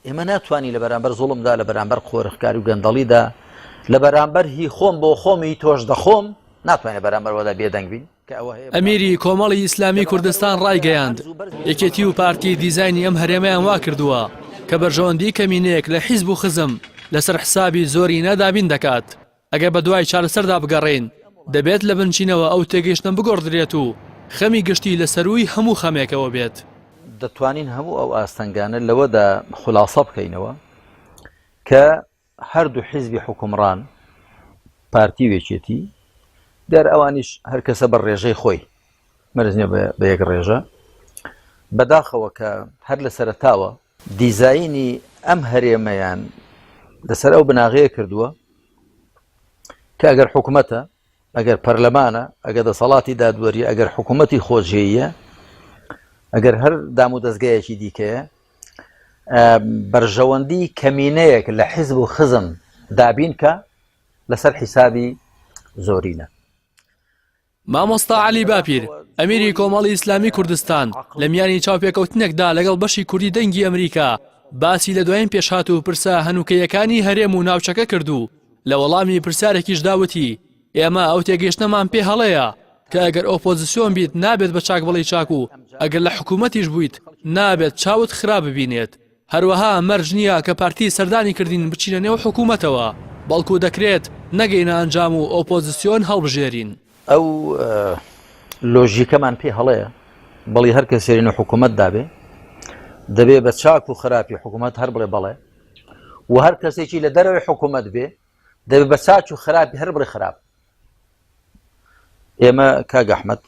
ئێمە ناتوانین لە بەرامبەر زوڵمدا، لە بەرامبەر قۆرخکاری و گەندەڵیدا، لە بەرامبەر هی خۆم بۆ خۆم هی تۆش دەخۆم، ناتوانین لە بەرامبەر وەدا بێدەنگ بین. ئەمیری کۆمەڵی ئیسلامی کوردستان ڕایگەیاند، یەکێتی و پارتی دیزاینی ئەم هەرێمەیان واکردووە کە بەرژەوەندی کەمینەیەک لە حیزب و خزم لەسەر حسابی زۆرینە دابین دەکات، ئەگەر بەدوای چارەسەردا بگەڕێین دەبێت لە بنچینەوە ئەو تێگەیشتنە بگۆڕدرێت و خەمی گشتی لە سەرووی هەموو خەمێکەوە بێت. دەتوانین هەموو ئەو ئاستەنگانە لەوەدا خولاسە بکەینەوە کە هەردوو حیزبی حوکمڕان پارتی و یەکێتی دیارە ئەوانیش هەر کەسە بە ڕێژەی خۆی مەرج نییە بە یەک ڕێژە بەداخەوە کە هەر لە سەرەتاوە دیزاینی ئەم هەرێمەیان لەسەر ئەو بناغەیە کردووە کە ئەگەر حکوومەتە ئەگەر پەرلەمانە ئەگەر دەسەڵاتی دادوەری ئەگەر حکوومەتی خۆجێیە ئەگەر هەر دام و دەستگایەکی دیکەیە بەرژەوەندی کەمینەیەک لە حیزب و خزم دابین کە لەسەر حیسابی زۆرینە. مامۆستا عەلی باپیر، ئەمیری کۆمەڵی ئیسلامی کوردستان لە میانی چاوپێکەوتنێکدا لەگەڵ بەشی کوردی دەنگی ئەمریکا باسی لە دوایین پێشهات و پرسە هەنووکەیەکانی هەرێم و ناوچەکە کرد و لە وەڵامی پرسیارێکیشدا وتی ئێمە ئەو تێگەیشتنەمان پێ هەڵەیە کە ئەگەر ئۆپۆزسیۆن بیت نابێت بە چاک بڵێی چاک و ئەگەر لە حکوومەتیش بوویت نابێت چاوت خراپ ببینێت. هەروەها مەرج نییە کە پارتی سەردانی کردین بچینە نێو حکوومەتەوە، بەڵکو دەکرێت نەگەینە ئەنجام و ئۆپۆزسیۆن هەڵبژێرین. ئەو لۆژیکەمان پێ هەڵەیە، بەڵی هەر کەسێ لەنێو حکوومەتدا بێ دەبێ بە چاک و خراپی حکوومەت هەر بڵێ بەڵێ و هەر کەسێکی لە دەرەوەی حکوومەت بێ دەبێ بە چاک و خراپی هەر بڵێ خراپ. ئێمە کاک ئەحمەد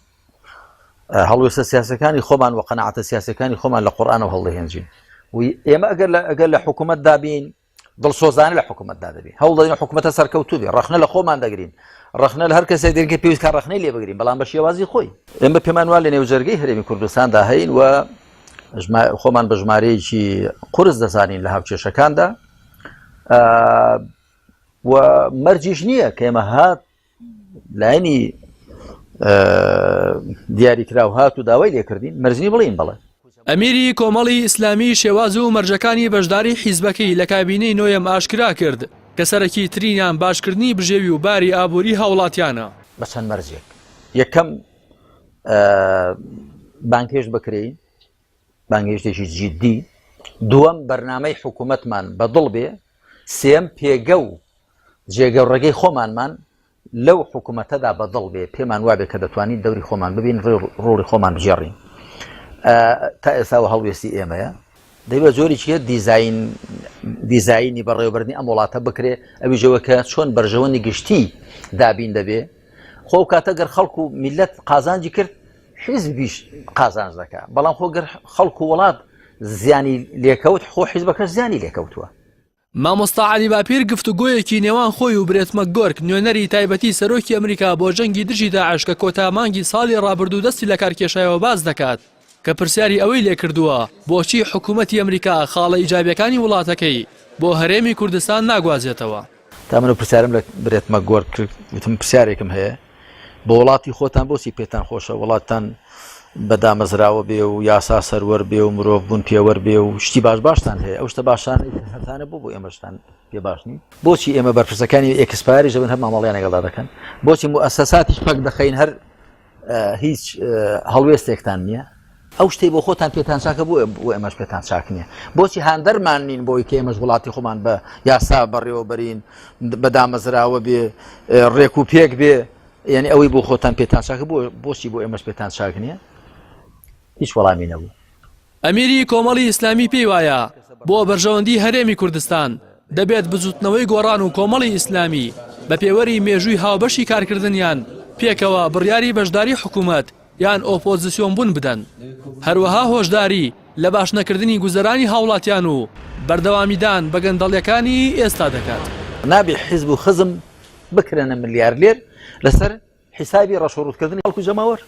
هەڵوێستە سیاسەکانی خۆمان و قەناعەتە سیاسەکانی خۆمان لە قورئانەوە هەڵدەهێنجین و ئێمە ئەگەر لە ئەگەر لە حکوومەتدا بین دڵسۆزانە لە حکوومەتدا دەبین هەوڵ دەدەین حکوومەتە سەرکەوتوو بێ ڕەخنە لە خۆمان دەگرین ڕەخنە لە هەر کەسێک دەگرین کە پێویست کە ڕەخنەی لێ بگرین بەڵام بە شێوازی خۆی ئێمە پێمان وا لە نێوجەرگەی هەرێمی کوردستاندا هەین و خۆمان بە ژمارەیەکی قورس دەزانین لە هاوکێشەکاندا و مەرجیش نییە کە ئێمە هات لایەنی دیاریکراو هات و داوای لێکردین مەرجنی بڵین بەڵێ. ئەمیری کۆمەڵی ئیسلامی شێواز و مەرجەکانی بەشداری حیزبەکەی لە کابینەی نۆیەم ئاشکرا کرد کە سەرەکی ترینیان باشکردنی بژێوی و باری ئابووری هاوڵاتیانە. بە چەند مەرجێک، یەکەم بانگهێشت بکرێین، بانگهێشتێکی جیدی، دووەم بەرنامەی حکوومەتمان بە دڵ بێ، سێیەم پێگە و جێگە و ڕێگەی خۆمانمان لەو حکوومەتەدا بە دڵ بێ، پێمان وابێ کە دەتوانین دەوری خۆمان ببین، ڕۆڵی خۆمان بگێڕین. تا ئێستا و هەڵوێستی ئێمەیە. دەبێ بە جۆرێکی هەر دیزاین دیزاینی بەڕێوەبردنی ئەم وڵاتە بکرێ، ئەویش ئەوە کە چۆن بەرژەوەندی گشتی دابین دەبێ. خۆ ئەو کاتە گەر خەڵک و میللەت قازانجی کرد، حیزبیش قازانج دەکا، بەڵام خۆ گەر خەڵک و وڵات زیانی لێکەوت، خۆ حیزبەکەش زیانی لێکەوتووە. مامۆستا عەلی باپیر گفتوگۆیەکی نێوان خۆی و برێت مەکگۆرک نوێنەری تایبەتی سەرۆکی ئەمریکا بۆ جەنگی دژی داعش کە کۆتا مانگی ساڵی ڕابردوو دەستی لەکارکێشایەوە باس دەکات کە پرسیاری ئەوەی لێکردووە بۆچی حکومەتی ئەمریکا خاڵە ئیجابیەکانی وڵاتەکەی بۆ هەرێمی کوردستان ناگوازێتەوە. تا من پرسیارم لە برێت مەکگۆرک کرد وتم پرسیارێکم هەیە بۆ وڵاتی خۆتان بۆچی پێتان خۆشە وڵاتتان بە دامەزراوە بێ و یاسا سەروەر بێ و مرۆڤ بوون پێوەر بێ و شتی باش باشتان هەیە ئەو شتە باشانەی کە هەتانە بۆ بۆ ئێمەشتان پێ باش نین بۆچی ئێمە بەرپرسەکانی expire یش دەبن هەر مامەڵەیان لەگەڵدا دەکەن بۆچی موئەسەساتیش پەک دەخەین هەر هیچ هەڵوێستێکتان نییە ئەو شتەی بۆ خۆتان پێتان چاکە بۆ بۆ ئێمەش پێتان چاک نییە بۆچی هاندەرمان نین بۆی کە ئێمەش وڵاتی خۆمان بە یاسا بەڕێوەبەرین بە دامەزراوە بێ ڕێک و پێک بێ یعنی ئەوەی بۆ خۆتان پێتان چاکە بۆ بۆچی بۆ ئێمەش پێتان چاک نییە هیچ وەڵامی نەبوو. ئەمیری کۆمەڵی ئیسلامی پێی وایە بۆ بەرژەوەندی هەرێمی کوردستان دەبێت بزوتنەوەی گۆڕان و کۆمەڵی ئیسلامی بە پێوەری مێژووی هاوبەشی کارکردنیان پێکەوە بڕیاری بەشداری حکومەت یان ئۆپۆزسیۆن بوون بدەن، هەروەها هۆشداری لە باشنەکردنی گوزەرانی هاوڵاتیان و بەردەوامیدان بە گەندەڵیەکانی ئێستا دەکات. نابێ حیزب و خزم بکرێنە ملیارلێر لەسەر حیسابی ڕەش و ڕووتکردنی خەڵک و جەماوەر.